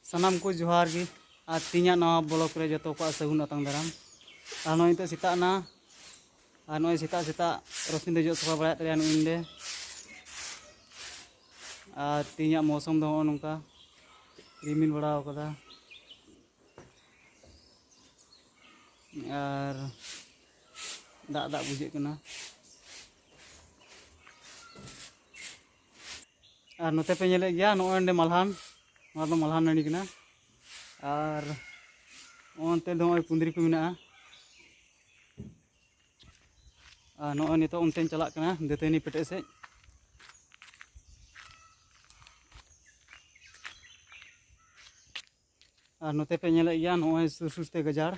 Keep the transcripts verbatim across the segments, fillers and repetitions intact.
ᱥᱟᱱᱟᱢ ᱠᱚ ᱡᱚᱦᱟᱨ ᱜᱮ᱾ ᱟᱨ ᱛᱮᱦᱮᱧᱟᱜ ᱱᱟᱣᱟ ᱵᱞᱚᱜ ᱨᱮ ᱡᱚᱛᱚ ᱠᱚᱣᱟᱜ ᱥᱟᱹᱜᱩᱱ ᱟᱛᱟᱝ ᱫᱟᱨᱟᱢ᱾ ᱟᱨ ᱱᱚᱜᱼᱚᱭ ᱱᱤᱛᱚᱜ ᱥᱮᱛᱟᱜ ᱮᱱᱟ, ᱟᱨ ᱱᱚᱜᱼᱚᱭ ᱥᱮᱛᱟᱜ ᱥᱮᱛᱟᱜ ᱨᱚᱥᱩᱱ ᱫᱚ ᱡᱚᱜ ᱥᱟᱯᱷᱟ ᱵᱟᱲᱟᱭᱮᱫ ᱛᱟᱞᱮᱭᱟ ᱱᱩᱭ ᱱᱚᱰᱮ᱾ ᱟᱨ ᱛᱮᱦᱮᱧᱟᱜ ᱢᱳᱥᱩᱢ ᱫᱚ ᱱᱚᱜᱼᱚ ᱱᱚᱝᱠᱟ ᱨᱤᱢᱤᱞ ᱵᱟᱲᱟ ᱟᱠᱟᱫᱟ᱾ ᱟᱨ ᱫᱟᱜ ᱫᱟᱜ ᱵᱩᱡᱷᱟᱹᱜ ᱠᱟᱱᱟ᱾ ᱟᱨ ᱱᱚᱛᱮ ᱯᱮ ᱧᱮᱞᱮᱫ ᱜᱮᱭᱟ, ᱱᱚᱜᱼᱚᱭ ᱱᱚᱸᱰᱮ ᱢᱟᱞᱦᱟᱱ, ᱱᱚᱣᱟ ᱫᱚ ᱢᱟᱞᱦᱟᱱ ᱱᱟᱹᱲᱤ ᱠᱟᱱᱟ᱾ ᱟᱨ ᱚᱱᱛᱮ ᱫᱚ ᱱᱚᱜᱼᱚᱭ ᱠᱩᱸᱫᱽᱨᱤ ᱠᱚ ᱢᱮᱱᱟᱜᱼᱟ᱾ ᱟᱨ ᱱᱚᱜᱼᱚᱭ ᱱᱤᱛᱚᱜ ᱚᱱᱛᱮᱧ ᱪᱟᱞᱟᱜ ᱠᱟᱱᱟ ᱫᱟᱹᱛᱟᱹᱱᱤ ᱯᱮᱴᱮᱡ ᱥᱮᱫ᱾ ᱟᱨ ᱱᱚᱛᱮ ᱯᱮ ᱧᱮᱞᱮᱫ ᱜᱮᱭᱟ, ᱱᱚᱜᱼᱚᱭ ᱥᱩᱨ ᱥᱩᱨ ᱛᱮ ᱜᱟᱡᱟᱲ,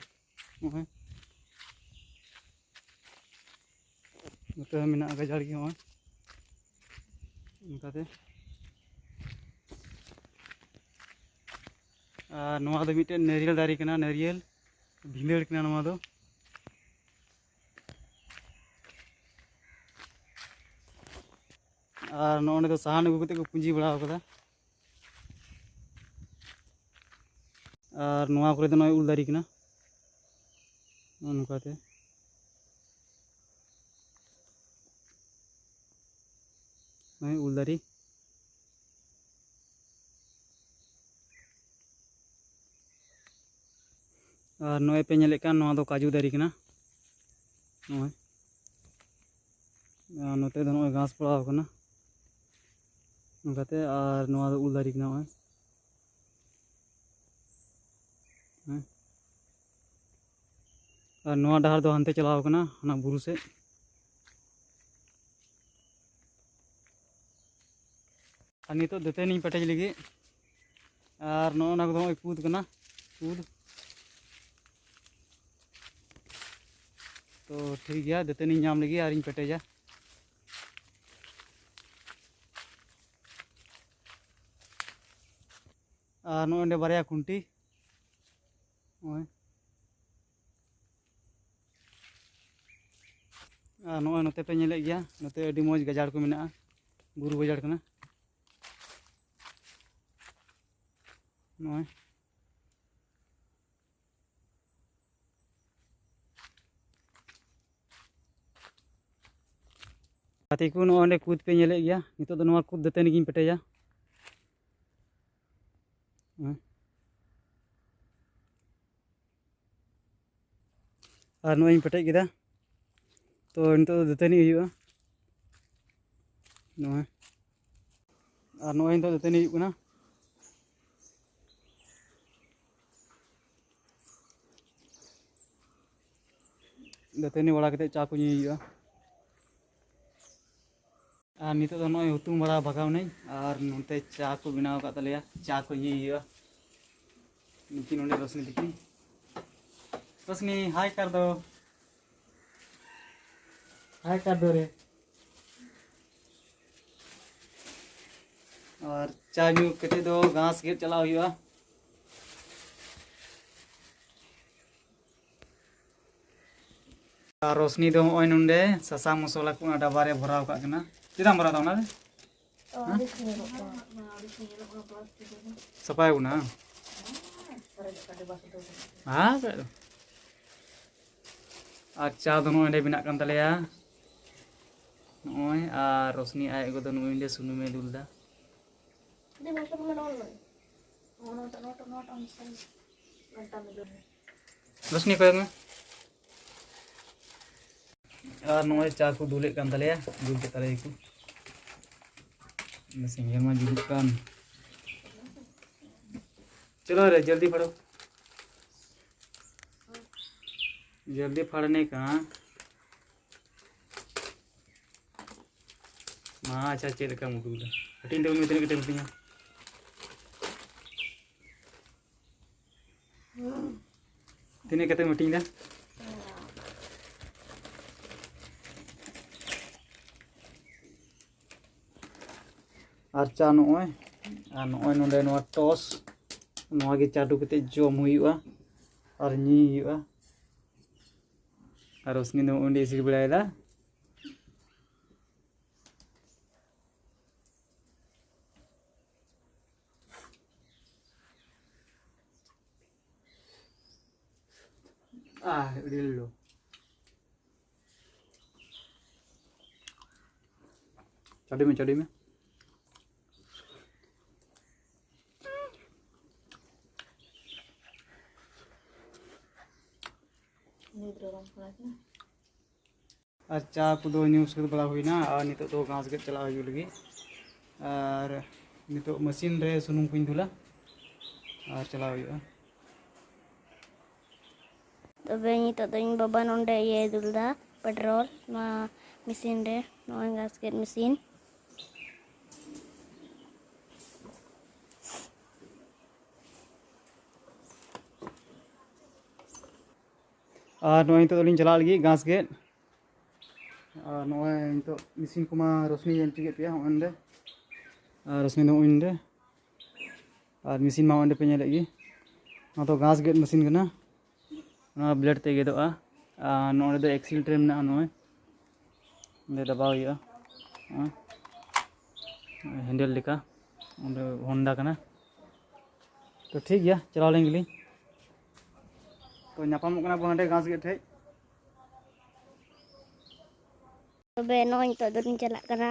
ᱱᱚᱜᱼᱚᱭ ᱱᱚᱛᱮ ᱦᱚᱸ ᱢᱮᱱᱟᱜᱼᱟ ᱜᱟᱡᱟᱲ ᱜᱮ, ᱱᱚᱜᱼᱚᱭ ᱚᱱᱠᱟᱛᱮ᱾ ᱟᱨ ᱱᱚᱣᱟ ᱫᱚ ᱢᱤᱫᱴᱮᱱ ᱱᱟᱹᱨᱭᱟᱹᱞ ᱫᱟᱨᱮ ᱠᱟᱱᱟ, ᱱᱟᱹᱨᱭᱟᱹᱞ ᱵᱷᱤᱸᱫᱟᱹᱲ ᱠᱟᱱᱟ ᱱᱚᱣᱟ ᱫᱚ᱾ ᱟᱨ ᱱᱚᱜᱼᱚ ᱱᱚᱸᱰᱮ ᱫᱚ ᱥᱟᱦᱟᱱ ᱟᱹᱜᱩ ᱠᱟᱛᱮ ᱠᱚ ᱯᱩᱸᱡᱤ ᱵᱟᱲᱟ ᱟᱠᱟᱫᱟ᱾ ᱟᱨ ᱱᱚᱣᱟ ᱠᱚᱨᱮ ᱫᱚ ᱱᱚᱜᱼᱚᱭ ᱩᱞ ᱫᱟᱨᱮ ᱠᱟᱱᱟ, ᱱᱚᱜᱼᱚ ᱱᱚᱝᱠᱟᱛᱮ ᱱᱚᱜᱼᱚᱭ ᱩᱞ ᱫᱟᱨᱮ᱾ ᱟᱨ ᱱᱚᱜᱼᱚᱭ ᱯᱮ ᱧᱮᱞᱮᱫ ᱠᱟᱱ, ᱱᱚᱣᱟ ᱫᱚ ᱠᱟᱡᱩ ᱫᱟᱨᱮ ᱠᱟᱱᱟ᱾ ᱱᱚᱜᱼᱚᱭ, ᱟᱨ ᱱᱚᱛᱮ ᱫᱚ ᱱᱚᱜᱼᱚᱭ ᱜᱷᱟᱥ ᱯᱟᱲᱟᱣ ᱠᱟᱱᱟ ᱱᱚᱝᱠᱟᱛᱮ᱾ ᱟᱨ ᱱᱚᱣᱟ ᱫᱚ ᱩᱞ ᱫᱟᱨᱮ ᱠᱟᱱᱟ ᱱᱚᱜᱼᱚᱭ᱾ ᱦᱮᱸ᱾ ᱟᱨ ᱱᱚᱣᱟ ᱰᱟᱦᱟᱨ ᱫᱚ ᱦᱟᱱᱛᱮ ᱪᱟᱞᱟᱣ ᱠᱟᱱᱟ, ᱦᱟᱱᱟ ᱵᱩᱨᱩ ᱥᱮᱫ᱾ ᱟᱨ ᱱᱤᱛᱚᱜ ᱫᱟᱹᱛᱟᱹᱱᱤᱧ ᱯᱮᱴᱮᱡ ᱞᱟᱹᱜᱤᱫ᱾ ᱟᱨ ᱱᱚᱜᱼᱚ ᱱᱚᱣᱟ ᱠᱚᱫᱚ ᱱᱚᱜᱼᱚᱭ ᱠᱩᱫ ᱠᱟᱱᱟ, ᱠᱩᱫ᱾ ᱛᱚ ᱴᱷᱤᱠ ᱜᱮᱭᱟ, ᱫᱟᱹᱛᱟᱹᱱᱤᱧ ᱧᱟᱢ ᱞᱮᱜᱮ ᱟᱨᱤᱧ ᱯᱮᱴᱮᱡᱟ᱾ ᱟᱨ ᱱᱚᱜᱼᱚᱭ ᱱᱚᱰᱮ ᱵᱟᱨᱭᱟ ᱠᱷᱩᱱᱴᱤ, ᱱᱚᱜᱼᱚᱭ᱾ ᱟᱨ ᱱᱚᱜᱼᱚᱭ ᱱᱚᱛᱮ ᱯᱮ ᱧᱮᱞᱮᱫ ᱜᱮᱭᱟ, ᱱᱚᱛᱮ ᱟᱹᱰᱤ ᱢᱚᱡᱽ ᱜᱟᱡᱟᱲ ᱠᱚ ᱢᱮᱱᱟᱜᱼᱟ, ᱵᱩᱨᱩ ᱜᱟᱡᱟᱲ ᱠᱟᱱᱟ᱾ ᱱᱚᱜᱼᱚᱭ᱾ ᱜᱟᱛᱮ ᱠᱚ, ᱱᱚᱜᱼᱚᱭ ᱚᱸᱰᱮ ᱠᱩᱫ ᱯᱮ ᱧᱮᱞᱮᱫ ᱜᱮᱭᱟ, ᱱᱤᱛᱚᱜ ᱫᱚ ᱱᱚᱣᱟ ᱠᱩᱫ ᱫᱟᱹᱛᱟᱹᱱᱤ ᱜᱤᱧ ᱯᱮᱴᱮᱡᱟ᱾ ᱦᱮᱸ᱾ ᱟᱨ ᱱᱚᱜᱼᱚᱭ ᱤᱧ ᱯᱮᱴᱮᱡ ᱠᱮᱫᱟ, ᱛᱚ ᱱᱤᱛᱚᱜ ᱫᱚ ᱫᱟᱹᱛᱟᱹᱱᱤ ᱦᱩᱭᱩᱜᱼᱟ᱾ ᱱᱚᱜᱼᱚᱭ, ᱟᱨ ᱱᱚᱜᱼᱚᱭ ᱱᱤᱛᱚᱜ ᱫᱟᱹᱛᱟᱹᱱᱤ ᱦᱩᱭᱩᱜ ᱠᱟᱱᱟ᱾ ᱫᱟᱹᱛᱟᱹᱱᱤ ᱵᱟᱲᱟ ᱠᱟᱛᱮᱫ ᱪᱟ ᱠᱚ ᱧᱩᱭ ᱦᱩᱭᱩᱜᱼᱟ᱾ ᱟᱨ ᱱᱤᱛᱚᱜ ᱫᱚ ᱱᱚᱜᱼᱚᱭ ᱦᱩᱛᱩᱢ ᱵᱟᱲᱟ ᱵᱷᱟᱜᱟᱣ ᱱᱟᱹᱧ, ᱟᱨ ᱱᱚᱛᱮ ᱪᱟ ᱠᱚ ᱵᱮᱱᱟᱣ ᱟᱠᱟᱫ ᱛᱟᱞᱮᱭᱟ, ᱪᱟ ᱠᱚ ᱧᱩᱭ ᱦᱩᱭᱩᱜᱼᱟ᱾ ᱱᱩᱠᱤᱱ ᱱᱚᱰᱮ ᱨᱳᱥᱱᱤ ᱛᱟᱹᱠᱤᱱ᱾ ᱨᱳᱥᱱᱤ, hi ᱠᱟᱨ ᱫᱚ᱾ Hi ᱠᱟᱨ ᱫᱚ ᱨᱮ᱾ ᱟᱨ ᱪᱟ ᱧᱩ ᱠᱟᱛᱮ ᱫᱚ ᱜᱷᱟᱥ ᱜᱮᱫ ᱪᱟᱞᱟᱣ ᱦᱩᱭᱩᱜᱼᱟ᱾ ᱟᱨ ᱨᱳᱥᱱᱤ ᱫᱚ ᱱᱚᱜᱼᱚᱭ ᱱᱚᱰᱮ ᱥᱟᱥᱟᱝ ᱢᱚᱥᱞᱟ ᱠᱚ ᱚᱱᱟ ᱰᱟᱵᱟ ᱨᱮ ᱵᱷᱚᱨᱟᱣ ᱠᱟᱜ ᱠᱟᱱᱟ᱾ ᱪᱮᱫᱟᱜ ᱮᱢ ᱵᱷᱚᱨᱟᱣ ᱫᱟ ᱚᱱᱟ ᱨᱮ? ᱚ, ᱦᱮᱸ? ᱟᱹᱰᱤ ᱥᱚᱸᱫᱮᱨᱚᱜ ᱠᱟᱱᱟ᱾ ᱥᱟᱯᱷᱟᱭ ᱵᱚᱱᱟ᱾ ᱦᱮᱸ, ᱯᱮᱨᱮᱡᱚᱜ ᱠᱟᱱᱟ, ᱰᱤᱵᱟ ᱥᱩᱫᱷᱟᱹ ᱠᱟᱱᱟ᱾ ᱦᱮᱸ, ᱯᱮᱨᱮᱡᱚᱜ᱾ ᱟᱨ ᱪᱟ ᱫᱚ ᱱᱚᱜᱼᱚᱭ ᱱᱚᱰᱮ ᱵᱮᱱᱟᱜ ᱠᱟᱱ ᱛᱟᱞᱮᱭᱟ᱾ ᱱᱚᱜᱼᱚᱭ, ᱟᱨ ᱨᱳᱥᱱᱤ ᱟᱡ ᱜᱚ ᱫᱚ ᱱᱩᱭ ᱚᱸᱰᱮ ᱥᱩᱱᱩᱢᱮ ᱫᱩᱞ ᱫᱟ᱾ ᱟᱹᱰᱤ ᱢᱚᱡᱽ ᱥᱟᱵᱚᱱ ᱢᱮᱱᱟᱜᱼᱟ ᱚᱱᱟ᱾ ᱱᱚᱣᱟ, ᱱᱚᱣᱟᱴᱟᱜ, ᱱᱚᱣᱟᱴᱟᱜ, ᱱᱚᱣᱟᱴᱟᱜ ᱮᱢ ᱥᱟᱵ ᱜᱷᱟᱱᱴᱟ ᱢᱮ ᱫᱩᱞ ᱢᱮ᱾ ᱨᱳᱥᱱᱤ ᱠᱚᱭᱚᱜ ᱢᱮ᱾ ᱟᱨ ᱱᱚᱜᱼᱚᱭ ᱪᱟ ᱠᱚ ᱫᱩᱞᱮᱫ ᱠᱟᱱ ᱛᱟᱞᱮᱭᱟ, ᱫᱩᱞ ᱠᱮᱫ ᱛᱟᱞᱮᱭᱟ ᱠᱚ᱾ ᱥᱮᱸᱜᱮᱞ ᱢᱟ ᱡᱩᱞᱩᱜ ᱠᱟᱱ᱾ ᱪᱚᱞᱚ ᱨᱮ, ᱡᱚᱞᱫᱤ ᱯᱷᱟᱲᱚ, ᱡᱚᱞᱫᱤ ᱯᱷᱟᱲᱱᱮ ᱠᱟ᱾ ᱢᱟ, ᱟᱪᱪᱷᱟ, ᱪᱮᱫ ᱞᱮᱠᱟᱢ ᱩᱰᱩᱠ ᱮᱫᱟ? ᱦᱟᱹᱴᱤᱧ ᱛᱟᱵᱚᱱ ᱢᱮ, ᱛᱤᱱᱟᱹᱜ ᱠᱟᱛᱮᱢ ᱦᱟᱹᱴᱤᱧᱟ? ᱛᱤᱱᱟᱹᱜ ᱠᱟᱛᱮᱢ ᱦᱟᱹᱴᱤᱧ ᱮᱫᱟ? ᱟᱨ ᱪᱟ ᱱᱚᱜᱼᱚᱭ, ᱟᱨ ᱱᱚᱜᱼᱚᱭ ᱱᱚᱰᱮ ᱱᱚᱣᱟ ᱴᱚᱥ, ᱱᱚᱣᱟ ᱜᱮ ᱪᱟᱰᱚ ᱠᱟᱛᱮ ᱡᱚᱢ ᱦᱩᱭᱩᱜᱼᱟ ᱟᱨ ᱧᱩᱭ ᱦᱩᱭᱩᱜᱼᱟ᱾ ᱟᱨ ᱨᱳᱥᱱᱤ ᱫᱚ ᱚᱸᱰᱮ ᱤᱥᱤᱱ ᱵᱟᱲᱟᱭᱮᱫᱟ᱾ ᱟᱹᱰᱤ ᱞᱚᱞᱚ᱾ ᱪᱟᱹᱰᱤ ᱢᱮ, ᱪᱟᱹᱰᱤ ᱢᱮ᱾ ᱟᱨ ᱪᱟ ᱠᱚᱫᱚ ᱧᱩ ᱥᱟᱹᱛ ᱵᱟᱲᱟ ᱦᱩᱭᱱᱟ, ᱟᱨ ᱱᱤᱛᱚᱜ ᱫᱚ ᱜᱷᱟᱥ ᱜᱮᱫ ᱪᱟᱞᱟᱜ ᱦᱩᱭᱩᱜ ᱞᱟᱹᱜᱤᱫ᱾ ᱟᱨ ᱱᱤᱛᱚᱜ ᱢᱮᱥᱤᱱ ᱨᱮ ᱥᱩᱱᱩᱢ ᱠᱚᱧ ᱫᱩᱞᱟ ᱟᱨ ᱪᱟᱞᱟᱣ ᱦᱩᱭᱩᱜᱼᱟ᱾ ᱛᱚᱵᱮ ᱱᱤᱛᱚᱜ ᱫᱚ ᱤᱧ ᱵᱟᱵᱟ ᱱᱚᱰᱮ ᱤᱭᱟᱹᱭ ᱫᱩᱞ ᱫᱟ, ᱯᱮᱴᱨᱳᱞ ᱱᱚᱣᱟ ᱢᱮᱥᱤᱱ ᱨᱮ, ᱱᱚᱜᱼᱚᱭ ᱜᱷᱟᱥ ᱜᱮᱫ ᱢᱮᱥᱤᱱ᱾ ᱟᱨ ᱱᱚᱜᱼᱚᱭ ᱱᱤᱛᱚᱜ ᱫᱚᱞᱤᱧ ᱪᱟᱞᱟᱜ ᱞᱟᱹᱜᱤᱫ ᱜᱷᱟᱥ ᱜᱮᱫ᱾ ᱟᱨ ᱱᱚᱜᱼᱚᱭ ᱱᱤᱛᱚᱜ ᱢᱮᱥᱤᱱ ᱠᱚᱢᱟ ᱨᱳᱥᱱᱤ ᱧᱮᱞ ᱦᱚᱪᱚ ᱠᱮᱫ ᱯᱮᱭᱟ, ᱦᱚᱸᱜᱼᱚᱭ ᱱᱚᱸᱰᱮ᱾ ᱟᱨ ᱨᱳᱥᱱᱤ ᱫᱚ ᱦᱚᱸᱜᱼᱚᱭ ᱱᱚᱸᱰᱮ᱾ ᱟᱨ ᱢᱮᱥᱤᱱ ᱢᱟ ᱚᱸᱰᱮ ᱯᱮ ᱧᱮᱞᱮᱫ ᱜᱮ, ᱚᱱᱟ ᱫᱚ ᱜᱷᱟᱥ ᱜᱮᱫ ᱢᱮᱥᱤᱱ ᱠᱟᱱᱟ᱾ ᱚᱱᱟ ᱵᱞᱮᱰ ᱛᱮ ᱜᱮᱫᱚᱜᱼᱟ᱾ ᱟᱨ ᱱᱚᱰᱮ ᱫᱚ ᱮᱠᱥᱤᱞ ᱴᱨᱮ ᱢᱮᱱᱟᱜᱼᱟ, ᱱᱚᱜᱼᱚᱭ ᱚᱸᱰᱮ ᱫᱟᱵᱟᱣ ᱦᱩᱭᱩᱜᱼᱟ, ᱱᱚᱜᱼᱚᱭ ᱦᱮᱱᱰᱮᱞ ᱞᱮᱠᱟ᱾ ᱚᱸᱰᱮ ᱦᱚᱱᱰᱟ ᱠᱟᱱᱟ᱾ ᱛᱚ ᱴᱷᱤᱠ ᱜᱮᱭᱟ, ᱪᱟᱞᱟᱣ ᱞᱮᱱ ᱜᱮᱞᱤᱧ᱾ ᱛᱚ ᱧᱟᱯᱟᱢᱚᱜ ᱠᱟᱱᱟ ᱵᱚᱱ ᱦᱟᱸᱰᱮ ᱜᱷᱟᱥ ᱜᱮᱫ ᱴᱷᱮᱡ᱾ ᱛᱚᱵᱮ ᱱᱚᱜᱼᱚᱭ ᱱᱤᱛᱚᱜ ᱫᱚᱞᱤᱧ ᱪᱟᱞᱟᱜ ᱠᱟᱱᱟ᱾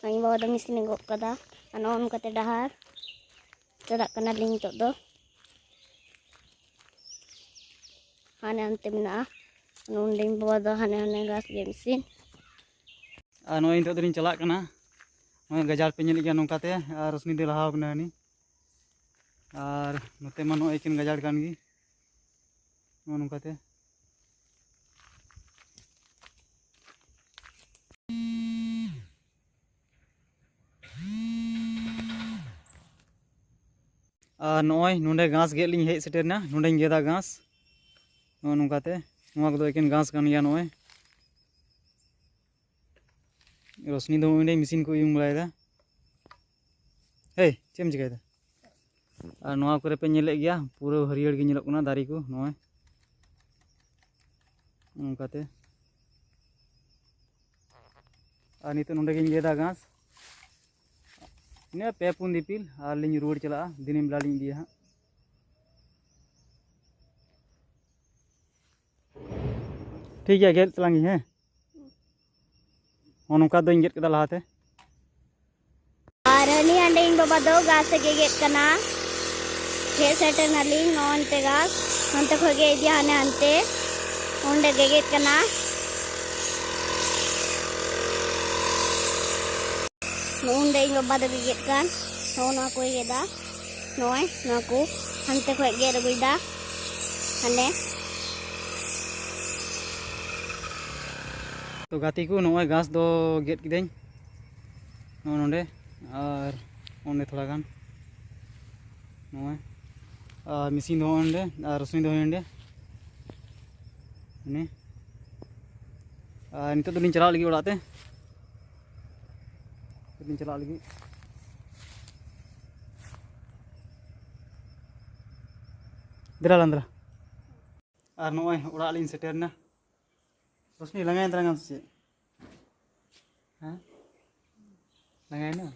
ᱤᱧ ᱵᱟᱵᱟ ᱫᱚ ᱢᱮᱥᱤᱱᱮ ᱜᱚᱜ ᱠᱟᱫᱟ᱾ ᱟᱨ ᱱᱚᱜᱼᱚ ᱱᱚᱝᱠᱟᱛᱮ ᱰᱟᱦᱟᱨ ᱪᱟᱞᱟᱜ ᱠᱟᱱᱟᱞᱤᱧ ᱱᱤᱛᱚᱜ ᱫᱚ᱾ ᱦᱟᱱᱮ ᱦᱟᱱᱛᱮ ᱢᱮᱱᱟᱜᱼᱟ᱾ ᱱᱚᱰᱮ ᱤᱧ ᱵᱟᱵᱟ ᱫᱚ ᱦᱟᱱᱮ ᱦᱟᱱᱮ ᱜᱷᱟᱥ ᱜᱮᱫ ᱢᱮᱥᱤᱱ᱾ ᱟᱨ ᱱᱚᱜᱼᱚᱭ ᱱᱤᱛᱚᱜ ᱫᱚᱞᱤᱧ ᱪᱟᱞᱟᱜ ᱠᱟᱱᱟ᱾ ᱱᱚᱜᱼᱚᱭ ᱜᱟᱡᱟᱲ ᱯᱮ ᱧᱮᱞᱮᱫ ᱜᱮᱭᱟ ᱱᱚᱝᱠᱟᱛᱮ, ᱟᱨ ᱨᱳᱥᱱᱤ ᱫᱚ ᱞᱟᱦᱟᱣ ᱠᱟᱱᱟ ᱦᱟᱹᱱᱤ᱾ ᱟᱨ ᱱᱚᱛᱮ ᱢᱟ ᱱᱚᱜᱼᱚᱭ ᱮᱠᱮᱱ ᱜᱟᱡᱟᱲ ᱠᱟᱱ ᱜᱮ᱾ ᱱᱚᱜᱼᱚ ᱱᱚᱝᱠᱟᱛᱮ᱾ ᱟᱨ ᱱᱚᱜᱼᱚᱭ ᱱᱚᱰᱮ ᱜᱷᱟᱥ ᱜᱮᱫ ᱞᱤᱧ ᱦᱮᱡ ᱥᱮᱴᱮᱨ ᱮᱱᱟ᱾ ᱱᱚᱰᱮᱧ ᱜᱮᱫᱟ ᱜᱷᱟᱥ, ᱱᱚᱜᱼᱚ ᱱᱚᱝᱠᱟᱛᱮ᱾ ᱱᱚᱣᱟ ᱠᱚᱫᱚ ᱮᱠᱮᱱ ᱜᱷᱟᱥ ᱠᱟᱱ ᱜᱮᱭᱟ᱾ ᱱᱚᱜᱼᱚᱭ ᱨᱳᱥᱱᱤ ᱫᱚ ᱚᱸᱰᱮ ᱢᱮᱥᱤᱱ ᱠᱚ ᱩᱭᱩᱝ ᱵᱟᱲᱟᱭᱮᱫᱟ᱾ ᱦᱮᱭ, ᱪᱮᱫ ᱮᱢ ᱪᱤᱠᱟᱹᱭᱮᱫᱟ? ᱟᱨ ᱱᱚᱣᱟ ᱠᱚᱨᱮ ᱯᱮ ᱧᱮᱞᱮᱫ ᱜᱮᱭᱟ, ᱯᱩᱨᱟᱹ ᱦᱟᱹᱨᱭᱟᱹᱲ ᱜᱮ ᱧᱮᱞᱚᱜ ᱠᱟᱱᱟ ᱫᱟᱨᱮ ᱠᱚ, ᱱᱚᱜᱼᱚᱭ ᱚᱱᱠᱟᱛᱮ᱾ ᱟᱨ ᱱᱤᱛᱚᱜ ᱱᱚᱰᱮ ᱜᱤᱧ ᱜᱮᱫᱟ ᱜᱷᱟᱥ, ᱤᱱᱟᱹ ᱯᱮ ᱯᱩᱱ ᱫᱤᱯᱤᱞ, ᱟᱨ ᱞᱤᱧ ᱨᱩᱣᱟᱹᱲ ᱪᱟᱞᱟᱜᱼᱟ᱾ ᱫᱤᱱᱟᱹᱢ ᱵᱮᱞᱟ ᱞᱤᱧ ᱤᱫᱤᱭᱟ ᱦᱟᱸᱜ᱾ ᱴᱷᱤᱠ ᱜᱮᱭᱟ, ᱜᱮᱫ ᱛᱟᱞᱟᱝ ᱤᱧ, ᱦᱮᱸ᱾ ᱦᱚᱸ, ᱱᱚᱝᱠᱟ ᱫᱚᱧ ᱜᱮᱫ ᱠᱮᱫᱟ ᱞᱟᱦᱟᱛᱮ᱾ ᱟᱨ ᱦᱟᱹᱱᱤ ᱦᱟᱸᱰᱮ ᱤᱧ ᱵᱟᱵᱟ ᱫᱚ ᱜᱷᱟᱥ ᱮ ᱜᱮᱜᱮᱫ ᱠᱟᱱᱟ, ᱦᱮᱡ ᱥᱮᱴᱮᱨ ᱱᱟᱞᱤᱧ ᱱᱚᱜᱼᱚ ᱱᱚᱱᱛᱮ ᱜᱷᱟᱥ, ᱱᱚᱱᱛᱮ ᱠᱷᱚᱡ ᱜᱮ ᱤᱫᱤᱭᱟ ᱦᱟᱱᱮ ᱦᱟᱱᱛᱮ, ᱚᱸᱰᱮ ᱜᱮᱜᱮᱫ ᱠᱟᱱᱟ᱾ ᱱᱚᱜᱼᱚ ᱱᱚᱸᱰᱮ ᱤᱧ ᱵᱟᱵᱟ ᱫᱚ ᱜᱮᱜᱮᱫ ᱠᱟᱱ, ᱱᱚᱜᱼᱚ ᱱᱚᱣᱟ ᱠᱚᱭ ᱜᱮᱫᱟ, ᱱᱚᱜᱼᱚᱭ ᱱᱚᱣᱟ ᱠᱚ ᱦᱟᱱᱛᱮ ᱠᱷᱚᱡ ᱜᱮᱫ ᱟᱹᱜᱩᱭᱮᱫᱟ, ᱦᱟᱱᱮ᱾ ᱛᱚ ᱜᱟᱛᱮ ᱠᱚ, ᱱᱚᱜᱼᱚᱭ ᱜᱷᱟᱥ ᱫᱚ ᱜᱮᱫ ᱠᱤᱫᱟᱹᱧ ᱱᱚᱜᱼᱚ ᱱᱚᱸᱰᱮ, ᱟᱨ ᱚᱸᱰᱮ ᱛᱷᱚᱲᱟ ᱜᱟᱱ ᱱᱚᱜᱼᱚᱭ, ᱟᱨ ᱢᱮᱥᱤᱱ ᱫᱚ ᱱᱚᱜᱼᱚᱭ ᱱᱚᱸᱰᱮ, ᱟᱨ ᱨᱚᱥᱩᱱ ᱫᱚ ᱱᱚᱜᱼᱚᱭ ᱱᱚᱸᱰᱮ, ᱱᱤᱭᱟᱹ᱾ ᱟᱨ ᱱᱤᱛᱚᱜ ᱫᱚᱞᱤᱧ ᱪᱟᱞᱟᱜ ᱞᱟᱹᱜᱤᱫ ᱚᱲᱟᱜ ᱛᱮ, ᱱᱤᱛᱚᱜ ᱫᱚᱞᱤᱧ ᱪᱟᱞᱟᱜ ᱞᱟᱹᱜᱤᱫ᱾ ᱫᱮᱞᱟ ᱞᱟᱝ ᱫᱮᱞᱟ᱾ ᱟᱨ ᱱᱚᱜᱼᱚᱭ ᱚᱲᱟᱜ ᱞᱤᱧ ᱥᱮᱴᱮᱨ ᱮᱱᱟ᱾ ᱨᱳᱥᱱᱤ, ᱞᱟᱸᱜᱟᱭᱮᱱ ᱛᱟᱞᱟᱝᱟᱢ ᱥᱮ ᱪᱮᱫ? ᱦᱮᱸ? ᱞᱟᱸᱜᱟᱭᱮᱱᱟ?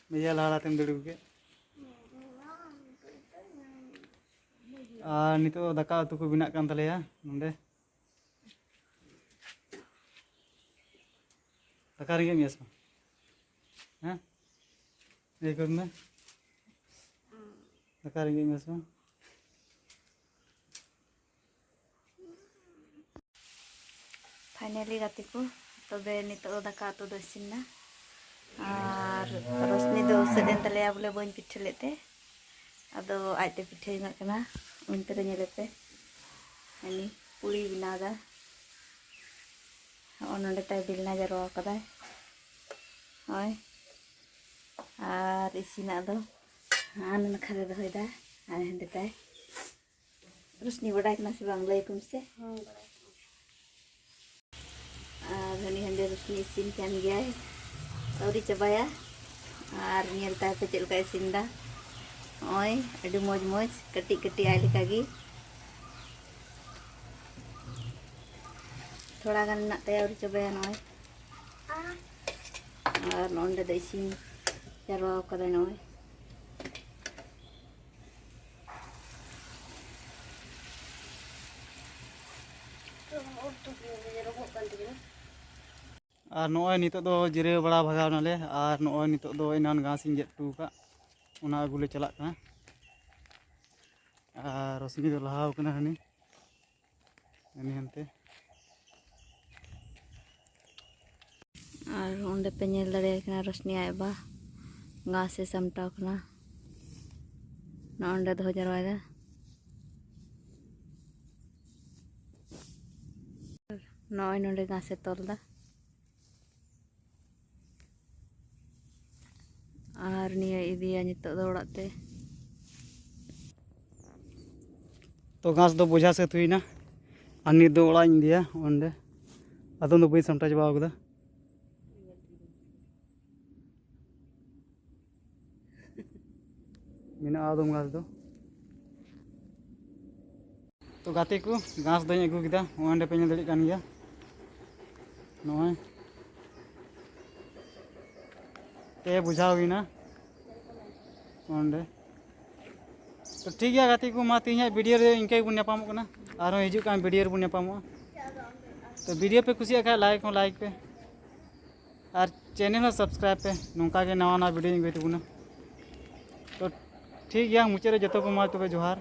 ᱵᱷᱮᱡᱟ ᱞᱟᱦᱟ ᱞᱟᱦᱟ ᱛᱮᱢ ᱫᱩᱲᱩᱵ ᱠᱮᱫ᱾ ᱟᱨ ᱱᱤᱛᱚᱜ ᱫᱟᱠᱟ ᱩᱛᱩ ᱠᱚ ᱵᱮᱱᱟᱜ ᱠᱟᱱ ᱛᱟᱞᱮᱭᱟ ᱱᱚᱸᱰᱮ᱾ ᱫᱟᱠᱟ ᱨᱮᱸᱜᱮᱡ ᱢᱮᱭᱟ ᱥᱮ ᱵᱟᱝ? ᱦᱮᱸ? ᱞᱟᱹᱭ ᱜᱚᱫ ᱢᱮ᱾ ᱫᱟᱠᱟ ᱨᱮᱸᱜᱮᱡ ᱢᱮᱭᱟ ᱥᱮ ᱵᱟᱝ? ᱯᱷᱟᱭᱱᱟᱞᱤ ᱜᱟᱛᱮ ᱠᱚ, ᱛᱚᱵᱮ ᱱᱤᱛᱚᱜ ᱫᱚ ᱫᱟᱠᱟ ᱩᱛᱩ ᱫᱚ ᱤᱥᱤᱱ ᱮᱱᱟ᱾ ᱟᱨ ᱨᱳᱥᱱᱤ ᱫᱚ ᱩᱥᱟᱹᱫ ᱮᱱ ᱛᱟᱞᱮᱭᱟ, ᱵᱚᱞᱮ ᱵᱟᱹᱧ ᱯᱤᱴᱷᱟᱹ ᱞᱮᱫ ᱛᱮ, ᱟᱫᱚ ᱟᱡ ᱛᱮ ᱯᱤᱴᱷᱟᱹ ᱡᱚᱝᱟᱜ ᱠᱟᱱᱟ᱾ ᱚᱱᱛᱮ ᱨᱮ ᱧᱮᱞᱮ ᱯᱮ, ᱦᱟᱹᱱᱤ ᱯᱩᱲᱤ ᱵᱮᱱᱟᱣ ᱮᱫᱟ᱾ ᱦᱚᱸᱜᱼᱚ ᱱᱚᱸᱰᱮ ᱛᱟᱭ ᱵᱮᱞᱱᱟ ᱡᱟᱨᱣᱟ ᱠᱟᱫᱟᱭ᱾ ᱦᱳᱭ, ᱟᱨ ᱤᱥᱤᱱᱟᱜ ᱫᱚ ᱦᱟᱱᱟ ᱱᱟᱠᱷᱟ ᱨᱮ ᱫᱚᱦᱚᱭᱮᱫᱟ, ᱟᱨ ᱦᱟᱸᱰᱮ ᱛᱟᱭ᱾ ᱨᱳᱥᱱᱤ, ᱵᱟᱰᱟᱭ ᱠᱟᱱᱟ ᱥᱮ ᱵᱟᱝ? ᱞᱟᱹᱭ ᱟᱠᱚ ᱢᱮᱥᱮ᱾ ᱦᱚᱸ, ᱵᱟᱰᱟᱭ ᱠᱟᱱᱟ᱾ ᱟᱨ ᱦᱟᱹᱱᱤ ᱦᱟᱸᱰᱮ ᱨᱳᱥᱱᱤ ᱤᱥᱤᱱ ᱠᱟᱱ ᱜᱮᱭᱟᱭ, ᱟᱹᱣᱨᱤ ᱪᱟᱵᱟᱭᱟ᱾ ᱟᱨ ᱧᱮᱞ ᱛᱟᱭ ᱯᱮ ᱪᱮᱫ ᱞᱮᱠᱟᱭ ᱤᱥᱤᱱ ᱮᱫᱟ᱾ ᱱᱚᱜᱼᱚᱭ ᱟᱹᱰᱤ ᱢᱚᱡᱽ ᱢᱚᱡᱽ, ᱠᱟᱹᱴᱤᱡ ᱠᱟᱹᱴᱤᱡ ᱟᱡ ᱞᱮᱠᱟ ᱜᱮ᱾ ᱛᱷᱚᱲᱟ ᱜᱟᱱ ᱢᱮᱱᱟᱜ ᱛᱟᱭᱟ, ᱟᱹᱣᱨᱤ ᱪᱟᱵᱟᱭᱟ ᱱᱚᱜᱼᱚᱭ᱾ ᱟᱨ ᱱᱚᱸᱰᱮ ᱫᱚ ᱤᱥᱤᱱ ᱡᱟᱨᱣᱟ ᱠᱟᱫᱟᱭ ᱱᱚᱜᱼᱚᱭ᱾ ᱟᱨ ᱱᱚᱜᱼᱚᱭ ᱱᱤᱛᱚᱜ ᱫᱚ ᱡᱤᱨᱟᱹᱣ ᱵᱟᱲᱟ ᱵᱷᱟᱜᱟᱣ ᱱᱟᱞᱮ᱾ ᱟᱨ ᱱᱚᱜᱼᱚᱭ ᱱᱤᱛᱚᱜ ᱫᱚ ᱮᱱᱟᱱ ᱜᱷᱟᱥ ᱤᱧ ᱜᱮᱫ ᱦᱚᱴᱚ ᱟᱠᱟᱫ, ᱚᱱᱟ ᱟᱹᱜᱩ ᱞᱮ ᱪᱟᱞᱟᱜ ᱠᱟᱱᱟ᱾ ᱟᱨ ᱨᱚᱥᱢᱤ ᱫᱚ ᱞᱟᱦᱟᱣ ᱠᱟᱱᱟ ᱦᱟᱹᱱᱤ, ᱦᱟᱹᱱᱤ ᱦᱟᱱᱛᱮ᱾ ᱟᱨ ᱚᱸᱰᱮ ᱯᱮ ᱧᱮᱞ ᱫᱟᱲᱮᱭᱟᱭ ᱠᱟᱱᱟ ᱨᱚᱥᱱᱤ ᱟᱡ ᱵᱟ ᱜᱷᱟᱥ ᱮ ᱥᱟᱢᱴᱟᱣ ᱠᱟᱱᱟ, ᱱᱚᱜᱼᱚ ᱱᱚᱸᱰᱮ ᱫᱚᱦᱚ ᱡᱟᱣᱨᱟᱭᱮᱫᱟ᱾ ᱱᱚᱜᱼᱚᱭ ᱱᱚᱸᱰᱮ ᱜᱷᱟᱥ ᱮ ᱛᱚᱞ ᱮᱫᱟ᱾ ᱟᱨ ᱱᱤᱭᱟᱹ ᱤᱫᱤᱭᱟ ᱱᱤᱛᱚᱜ ᱫᱚ ᱚᱲᱟᱜ ᱛᱮ᱾ ᱛᱚ ᱜᱷᱟᱥ ᱫᱚ ᱵᱚᱡᱷᱟ ᱥᱟᱹᱛ ᱦᱩᱭᱱᱟ, ᱟᱨ ᱱᱤᱛ ᱫᱚ ᱚᱲᱟᱜ ᱤᱧ ᱤᱫᱤᱭᱟ ᱚᱸᱰᱮ᱾ ᱟᱫᱚᱢ ᱫᱚ ᱵᱟᱹᱧ ᱥᱟᱢᱴᱟᱣ ᱪᱟᱵᱟᱣ ᱠᱟᱫᱟ᱾ ᱢᱮᱱᱟᱜᱼᱟ ᱟᱫᱚᱢ ᱜᱷᱟᱥ ᱫᱚ᱾ ᱛᱚ ᱜᱟᱛᱮ ᱠᱚ, ᱜᱷᱟᱥ ᱫᱚᱧ ᱟᱹᱜᱩ ᱠᱮᱫᱟ, ᱱᱚᱜᱼᱚᱭ ᱚᱸᱰᱮ ᱯᱮ ᱧᱮᱞ ᱫᱟᱲᱮᱭᱟᱜ ᱠᱟᱱ ᱜᱮᱭᱟ, ᱱᱚᱜᱼᱚᱭ ᱯᱮ ᱵᱚᱡᱷᱟ ᱦᱩᱭᱱᱟ ᱚᱸᱰᱮ᱾ ᱛᱚ ᱴᱷᱤᱠ ᱜᱮᱭᱟ ᱜᱟᱛᱮ ᱠᱚ, ᱢᱟ ᱛᱮᱦᱮᱧᱟᱜ ᱵᱷᱤᱰᱤᱭᱳ ᱨᱮ ᱤᱱᱠᱟᱹ ᱜᱮᱵᱚᱱ ᱧᱟᱯᱟᱢᱚᱜ ᱠᱟᱱᱟ, ᱟᱨᱦᱚᱸ ᱦᱤᱡᱩᱜ ᱠᱟᱱ ᱵᱷᱤᱰᱤᱭᱳ ᱨᱮᱵᱚᱱ ᱧᱟᱯᱟᱢᱚᱜᱼᱟ᱾ ᱛᱚ ᱵᱷᱤᱰᱤᱭᱳ ᱯᱮ ᱠᱩᱥᱤᱭᱟᱜ ᱠᱷᱟᱱ ᱞᱟᱭᱤᱠ ᱦᱚᱸ ᱞᱟᱭᱤᱠ ᱯᱮ, ᱟᱨ ᱪᱮᱱᱮᱞ ᱦᱚᱸ ᱥᱟᱵᱥᱠᱨᱟᱭᱤᱵᱽ ᱯᱮ, ᱱᱚᱝᱠᱟ ᱜᱮ ᱱᱟᱣᱟ ᱱᱟᱣᱟ ᱵᱷᱤᱰᱤᱭᱳᱧ ᱟᱹᱜᱩᱭ ᱛᱟᱵᱚᱱᱟ᱾ ᱛᱚ ᱴᱷᱤᱠ ᱜᱮᱭᱟ, ᱢᱩᱪᱟᱹᱫ ᱨᱮ ᱡᱚᱛᱚ ᱠᱚ ᱢᱟ ᱛᱚᱵᱮ ᱡᱚᱦᱟᱨ᱾